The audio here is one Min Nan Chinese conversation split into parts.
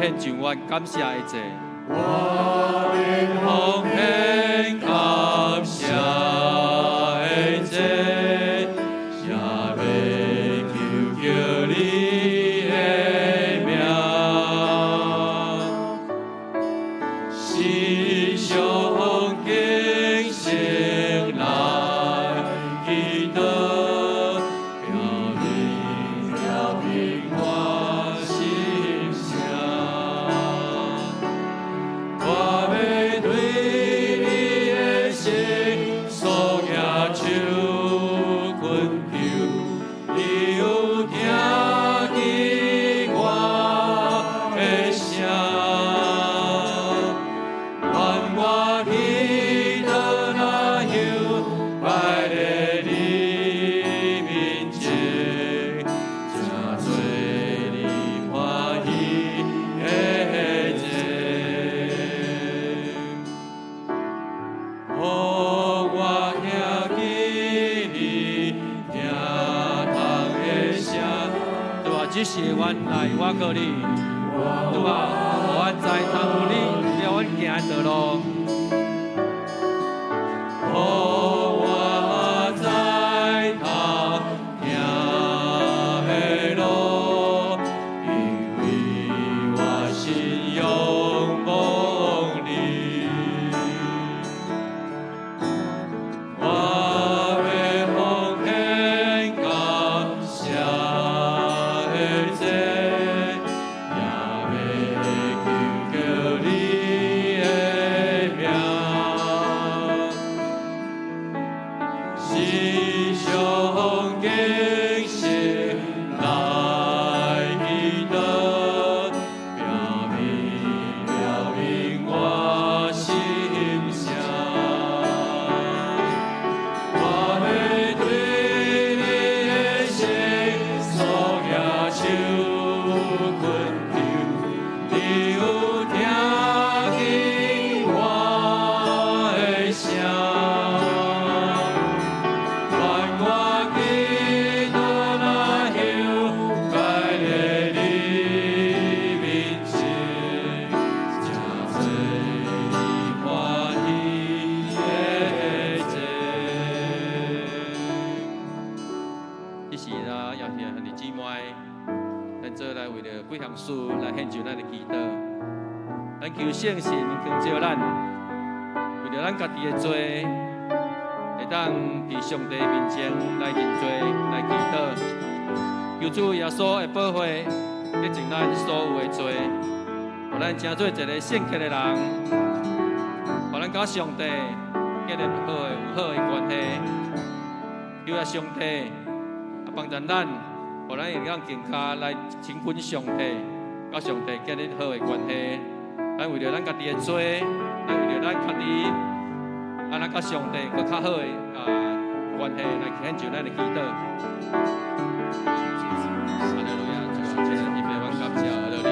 獻上阮感謝的祭。我欲奉獻感謝的祭，也欲求叫你的名，時常敬虔來祈禱，表明表明我心聲。我欲對你的聖所舉手懇求，你有聽見我的聲，願我祈禱若香擺佇你面前，成做你歡喜的祭。予我聽見你聽筒的聲。主啊，這是阮來倚靠你，主啊，予阮知通有你，予阮行的道路。予我知通行的路，因為我心仰望你。我欲奉獻感謝的祭，也欲求叫你的名，時常敬虔來祈禱，表明表明我心聲。我欲對你的聖所舉手懇求，你有聽見我的聲，願我祈禱若香擺佇你面前，成做你歡喜的祭。這時啦，也是兄弟姊妹，咱做來為著幾項事來獻上咱的祈禱。咱求聖神光照咱，為著咱家己的罪，會當佇上帝面前來認罪、來祈禱。求主耶穌的寶血潔淨咱所有的罪，予咱成做一个聖潔的人，予咱佮上帝建立好的、有好的關係。求啊上帝啊幫助咱，予咱會當更加來親近上帝，佮上帝建立好的關係。咱為著咱家己的罪，咱為著咱家己，啊，咱佮上帝閣較好的關係來獻上咱的祈禱。哈利路亞，主啊，親愛的天父，阮感謝阿你，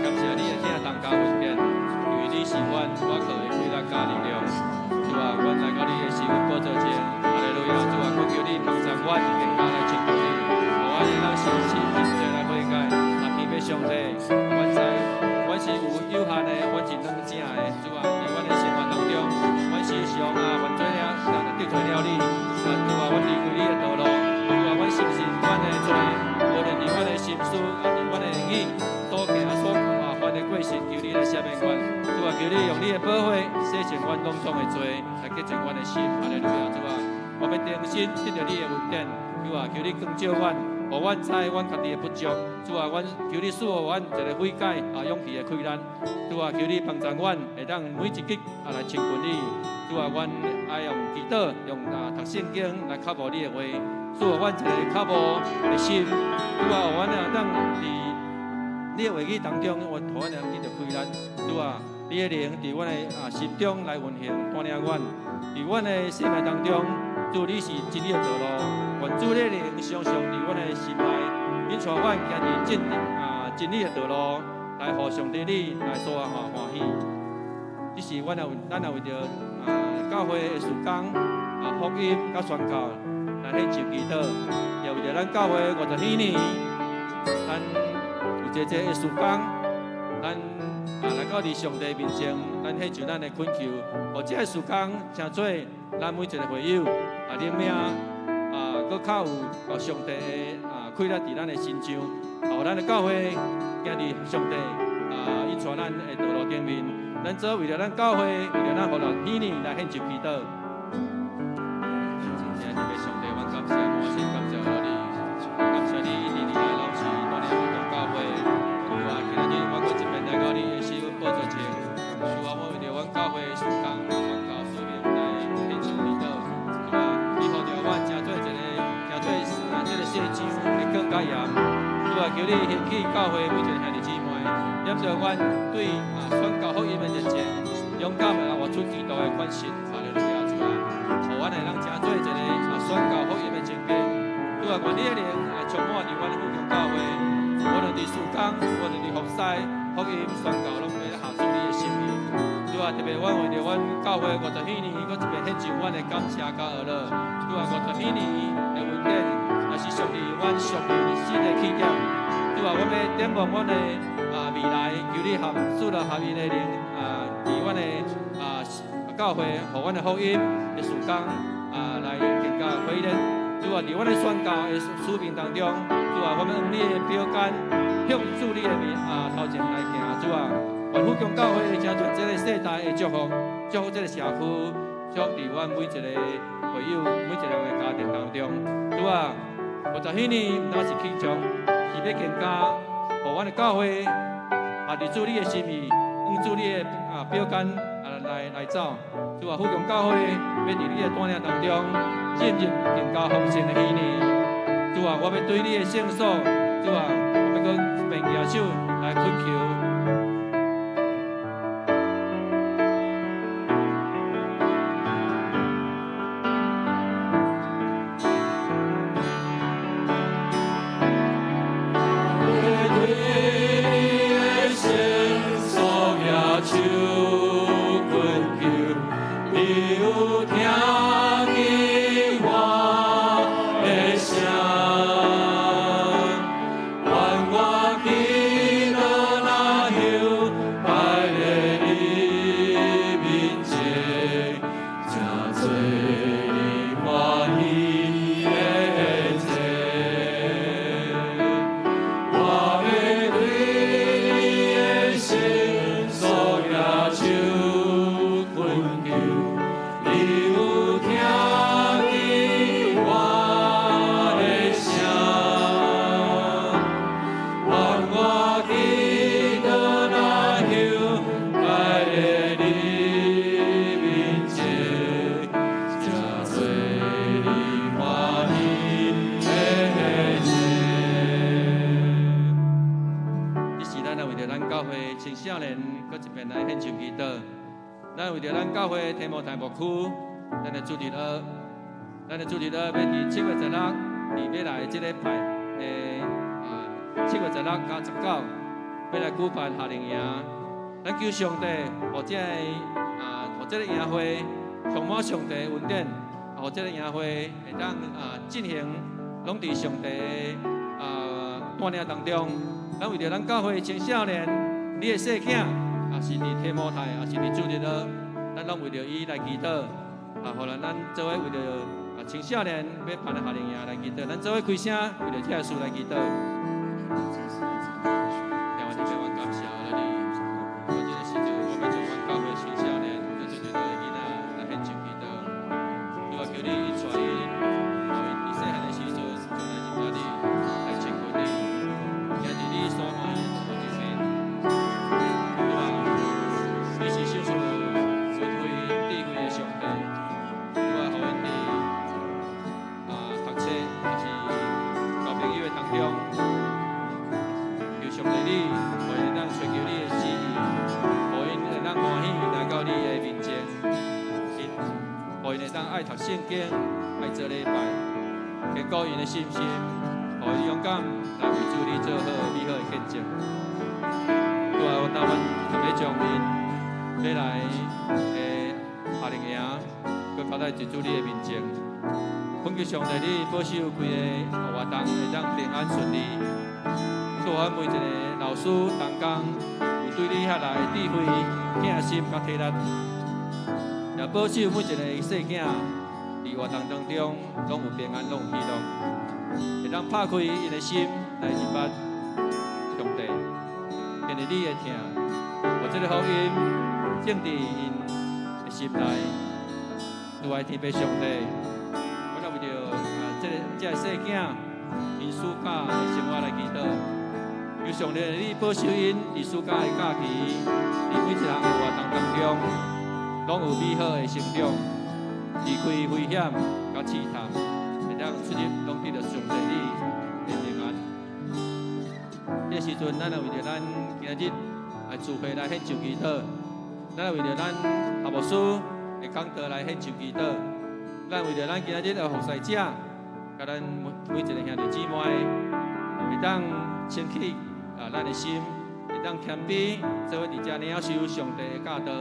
感謝你的疼痛佮恩典，因為你是阮倚靠的氣力佮力量。主啊，阮來到你的施恩寶座前，哈利路亞，主啊，懇求你幫助阮更加來親近你，予阮會當誠心認罪來悔改。啊，天父上帝，阮知阮是有有限的，阮是軟正的，主啊，佇阮的生活當中，阮時常啊犯罪了，得罪了你，啊，主啊，阮離開你的道路，主啊，阮相信阮的罪，無論佇阮的心思啊，佇阮的言語，所行所犯的過失，求你來赦免阮。主啊，求你用你的寶血洗淨阮攏總的罪，來潔淨阮的心。哈利路亞，主啊，我欲重新得著你的恩典。主啊，求你光照阮，予阮知阮家己的不足。主啊，阮求你賜予阮一个悔改啊勇氣的氣力。主啊，求你幫助阮，會當每一日啊來親近你。主啊，阮愛用祈禱、用讀聖經來渴慕你的話，賜予阮一个渴慕的心。主啊，予阮會當佇你的話語當中，予阮會當得著氣力。主啊，你的靈佇阮的心中來運行，帶領阮佇阮的生命當中。主，你是真理的道路，願主你的靈常常佇阮的心內，引帶阮行佇正真理的道路，來予上帝你來所歡喜。這是阮也為咱也為著教會的事工福音佮宣教來獻上祈禱，也為著咱教會50禧年，咱有濟濟的事工。咱啊來到佇上帝面前，咱獻上咱的懇求，予這个時間成做咱每一个會友啊，靈命啊，閣較有上帝的啊氣力佇咱的身上，予咱的教會行佇上帝啊，伊帶咱的道路頂面，咱做為著咱教會，為著咱予人喜年來獻上祈禱。親愛的上帝，阮感謝，滿心感謝你，感謝你一直以來攏是帶領阮教會。主啊，今仔日我閣一遍來到你的施恩寶座前，主啊，我為著阮教會的事工，宣教使命來獻上祈禱。主啊，你予著阮成做一個，成做啊這个世上會更加鹽。主啊，求你興起教會每一个兄弟姊妹，念著阮對啊宣教福音的熱情，勇敢的活出基督的款式。哈利路亞，主啊，予阮會當成做一个啊宣教福音的精兵。主啊，願你的靈來充滿佇阮的富強教會，無論佇事工，無論佇服侍、福音宣教，攏欲合主你的心意。主啊，特別阮為著阮教會50禧年，閣一遍獻上阮的感謝佮阿樂。主啊，50禧年的恩典，也是屬於阮屬靈新的起點。主啊，阮欲展望阮的啊未來，求你合主來合𪜶的靈啊，佇阮的啊教會，予阮的福音的事工啊來更加火熱。主啊，佇阮的宣教的使命當中，主啊，阮欲按你的標杆，向主你的面啊頭前來行。主啊，願富強教會成做這个世代的祝福，祝福這个社區，祝福佇阮每一个會友、每一个人的家庭當中。主啊，50禧年毋單是慶祝，是欲更加，予阮的教會啊，佇主你的心意，按主你的啊標杆啊來走。主啊，富強教會欲佇你的帶領當中，進入更加豐盛的禧年。主啊，我欲對你的聖所，主啊，我欲閣變舉手來懇求。咱為著咱教會提摩太牧區，咱的主日學，咱的主日學欲佇7月16，佇欲來這禮拜的啊7月16佮19，欲來舉辦夏令營。咱求上帝，予這个啊，予這个營會充滿上帝恩典，予這个營會會當啊進行，攏佇上帝的啊帶領當中。咱為著咱教會青少年，你的細囝，也是佇提摩太，也是佇主日學，咱攏為著伊來祈禱。啊，予咱做伙為著啊青少年欲辦的夏令營來祈禱，咱做伙開聲為著這个事來祈禱。天父，阮感謝你，到這个時陣，我欲做阮教會青少年，做主日學的囡仔來獻上祈禱。主啊，求你帶𪜶，予𪜶佇細漢的時陣就來認識你，來親近你，行佇你所歡喜的道路頂面。主啊，你是賞賜恩惠智慧的上帝。主啊，予𪜶佇啊讀冊，抑是交朋友的當中，求上帝你，予𪜶會當尋求你的旨意，予𪜶會當歡喜來到你的面前，予𪜶會當愛讀聖經，愛做禮拜，堅固𪜶的信心，予𪜶勇敢來為主你做好美好的見證。主啊，我當阮特別將𪜶欲來的夏令營，閣交代佇主你的面前，懇求上帝你保守規个活動會當平安順利。祝阮每一个老師同工有對你遐來的智慧、疼心佮體力，也保守每一个細囝佇活動當中，攏有平安，攏有喜樂，會當拍開𪜶的心來認捌上帝，經歷你的疼，予這个福音種佇𪜶的心內，慈愛天父上帝，阮也為著啊，這个細囝𪜶暑假的生活來祈禱，求上帝你保守𪜶佇暑假的假期，佇每一項的活動當中，攏有美好的成長，離開危險佮試探，會當出入攏得著上帝你的平安。這個時陣，咱也為著咱今仔日來聚會來獻上祈禱，咱也為著咱夏牧師的講道來獻上祈禱，咱為著咱今仔日的服侍者，佮咱每一个兄弟姊妹，會當清起啊咱的心，會當謙卑，做伙佇遮領受上帝的教導。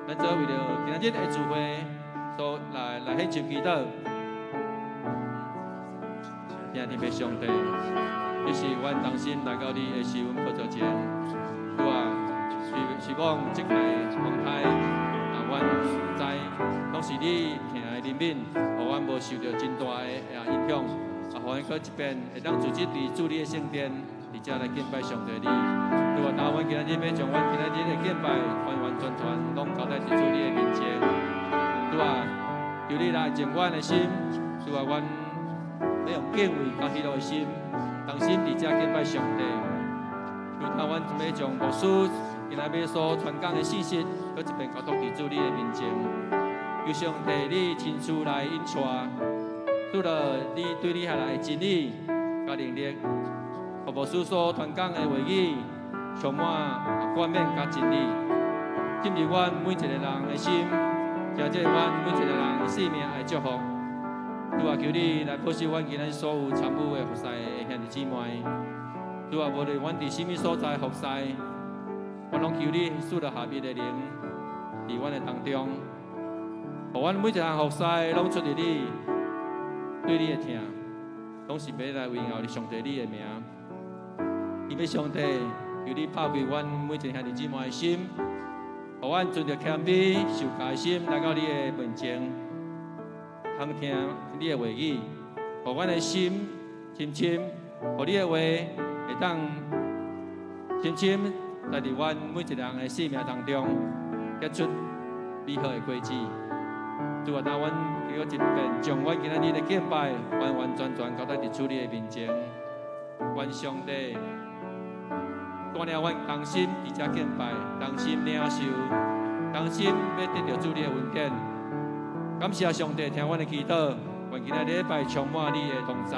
咱做為著今仔日的聚會，所來獻上祈禱。天父上帝，這是阮同心來到你的施恩寶座前，主啊，是講這擺風颱啊，阮知攏是你疼的憐憫，予阮無受著真大的啊影響，啊，予阮閣一遍會當組織佇主你的聖殿，佇遮來敬拜上帝你。主啊，當阮今仔日欲將阮今仔日的敬拜完完全全攏交代佇主你的面前。主啊，求你來淨阮的心，主啊，阮欲用敬畏佮喜樂的心，同心佇遮敬拜上帝。求他阮欲將牧師今仔日所傳講的信息，閣一遍交託佇主你的面前。求上帝你親自來引帶，除了你對你下來的真理佮能力，予牧師所傳講的話語，充滿冠冕佮真理，進入阮每一个人的心，成這阮每一个人的生命的祝福。主啊，求你來保守阮今仔所有參與的服侍的兄弟姊妹。主啊，無論阮佇啥物所在服侍，阮攏求你賜予合一的靈佇阮的當中，予阮每一項服侍攏出自你對你的疼，攏是欲來榮耀你上帝你的名。天父上帝，求你拍開阮每一個兄弟姊妹的心，予阮存著謙卑、受教的心來到你的面前，通聽你的話語，予阮的心深深，予你的話會當深深在佇阮每一個人的生命當中結出美好的果子。主啊，當阮閣一遍將阮今仔日的敬拜完完全全交代佇主你的面前，願上帝帶領阮同心佇遮敬拜，同心領受，同心欲得著主你的恩典。感謝上帝聽阮的祈禱，願今仔禮拜充滿你的同在。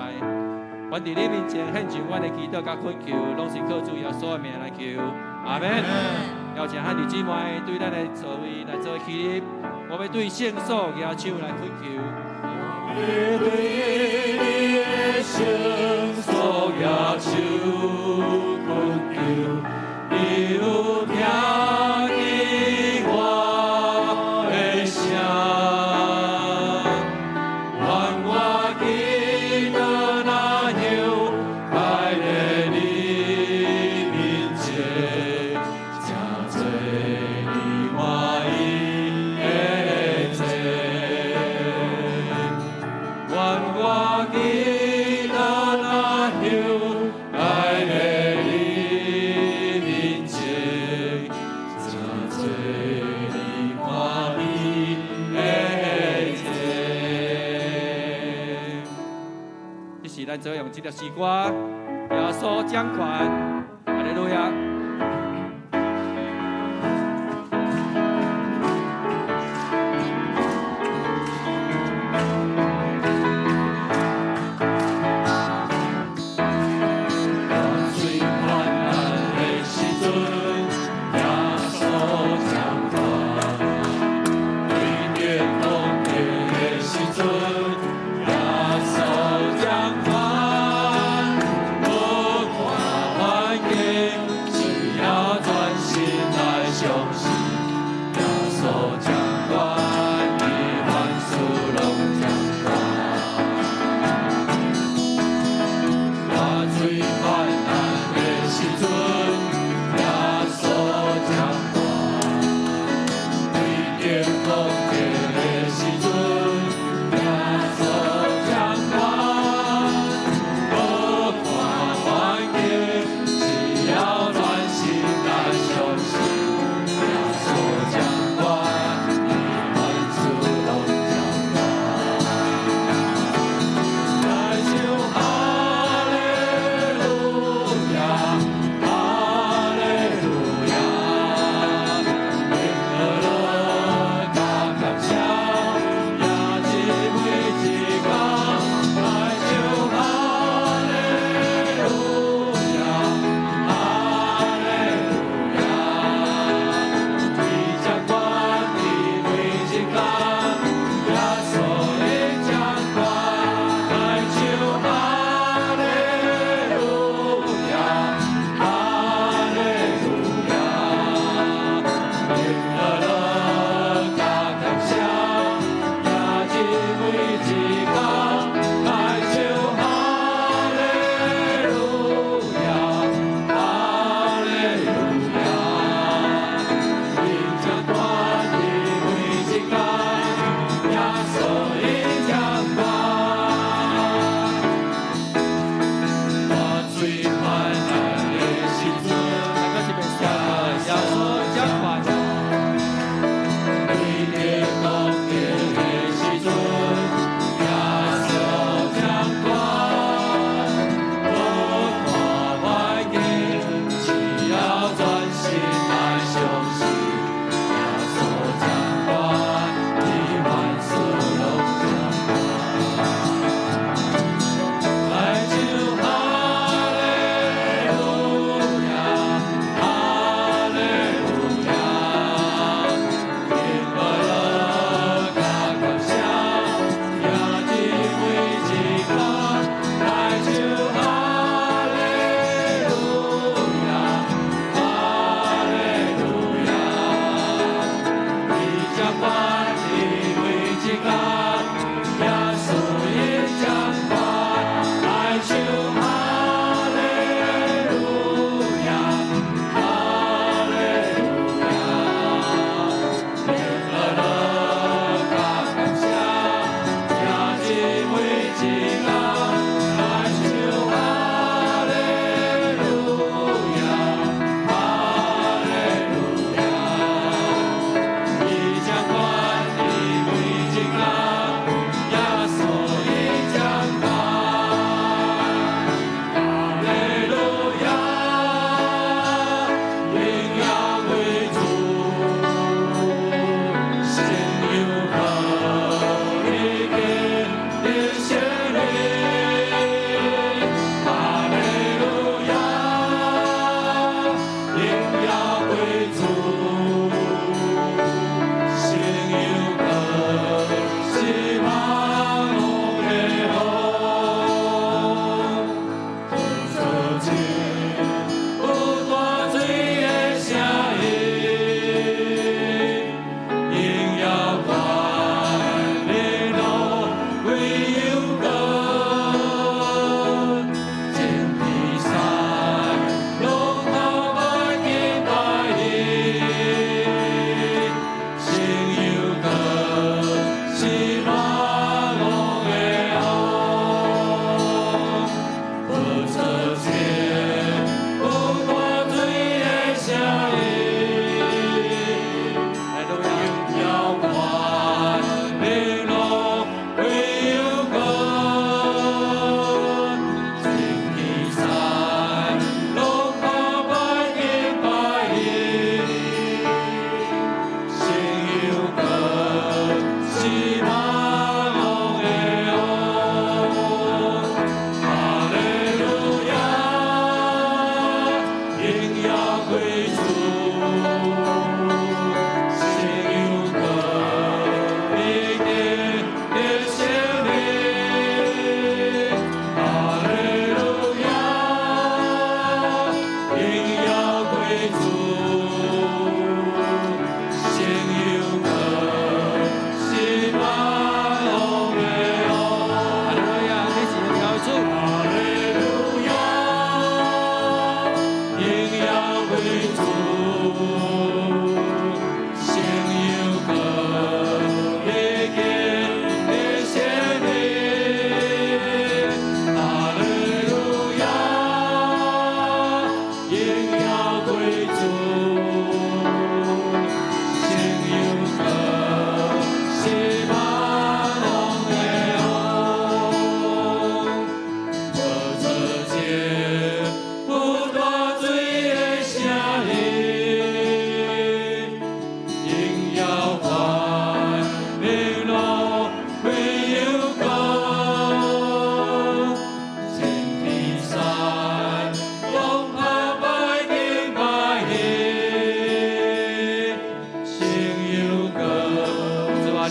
阮佇你面前獻上阮的祈禱佮懇求，攏是靠主耶穌的名來求，阿們。邀請兄弟姊妹對咱的座位來做起立，我欲對聖所舉手來懇求。我欲對你的聖所舉手懇求，你有聽見我的聲，願我祈禱若香擺佇你面前，成做你歡喜的祭。願我祈禱若香擺佇你面前，成做你歡喜的祭。這是咱做用這條詩歌，耶穌掌權，哈利路亞。當最患難的時陣，耶穌掌權；對面風雨的時陣，耶穌掌權。無看環境。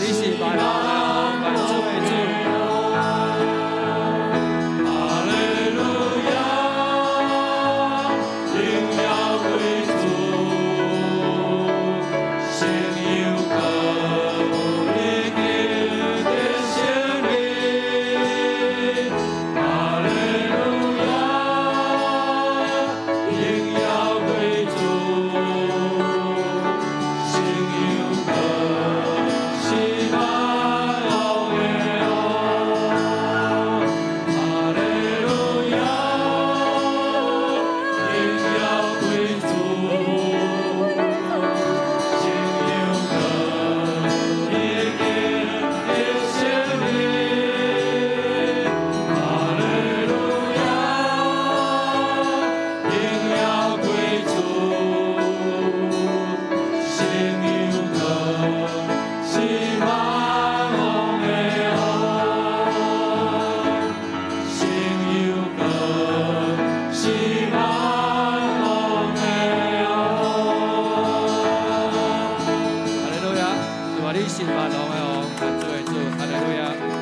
你是萬王的王，萬主的主。哈利路亞，榮耀歸主，聖油膏已經得勝利。哈利路亞，榮耀歸主，聖油膏是萬王的王。哈利路亞，榮耀歸主，聖油膏已經得勝利。哈利路亞，榮耀歸主，聖油膏是萬王的王。聖油膏是萬王的王。哈利路亞，主啊，你是萬王的王，萬主的主，哈利路亞。